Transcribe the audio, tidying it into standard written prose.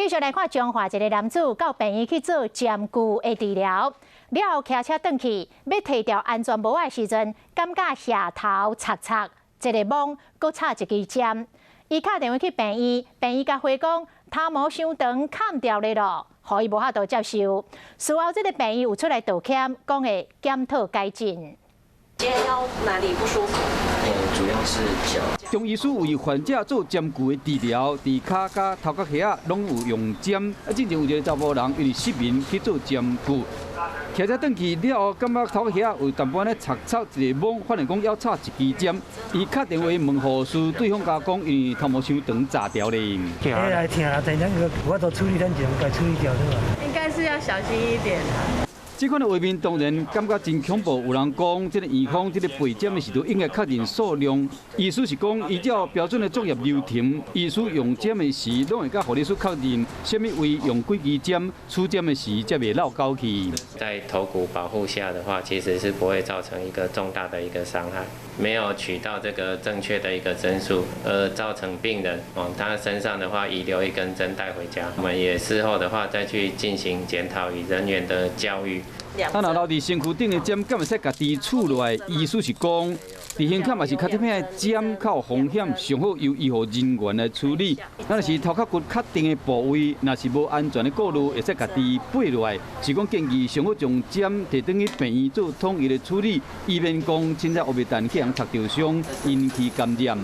繼續來看彰化一个男子到病院去做針灸的治療，了後騎車轉去，欲提掉安全帽的時陣，感覺額頭插插，一个摸，閣插一支針。伊敲電話去病院，病院共回講頭毛傷長砍掉咧囉，予伊無法度接受。事後這个病院有出來道歉，講會檢討改進。今天腰哪裡不舒服？主要是腳。中醫師為患者做針灸的治療，佇跤佮頭殼遐攏有用針。啊，進前有一个查埔人因為失眠去做針灸，騎車轉去了後，感覺頭殼遐有淡薄仔咧插插一个摸，發現講猶插一支針。伊敲電話問護士，對方共講因為頭毛傷長紮掉咧。會來疼，但咱個無法度處理，咱就共處理掉對吧？應該是要小心一點。這款的畫面當然感覺真恐怖，有人講這个院方這个備針的時陣應該確認數量，意思是講依照標準的作業流程，醫師用針的時，攏會佮護理師確認，啥物位用幾支針，取針的時才袂落狗去。在頭骨保護下的話，其實是不會造成一個重大的一個傷害。沒有取到這個正確的一個針數，而造成病人哦，他身上的話遺留一根針帶回家。我們也事後的話再去進行檢討與人員的教育。啊，若留佇身軀頂的針，敢會使家己取落來？意思是講，佇胸口嘛是較這片的針較有風險，上好由醫護人員來處理。若是頭殼骨確定的部位，若是無安全的顧慮，會使家己拔落來。是講建議上好將針提轉去病院做統一的處理，以免講凊彩烏白等去予人插著傷，引起感染。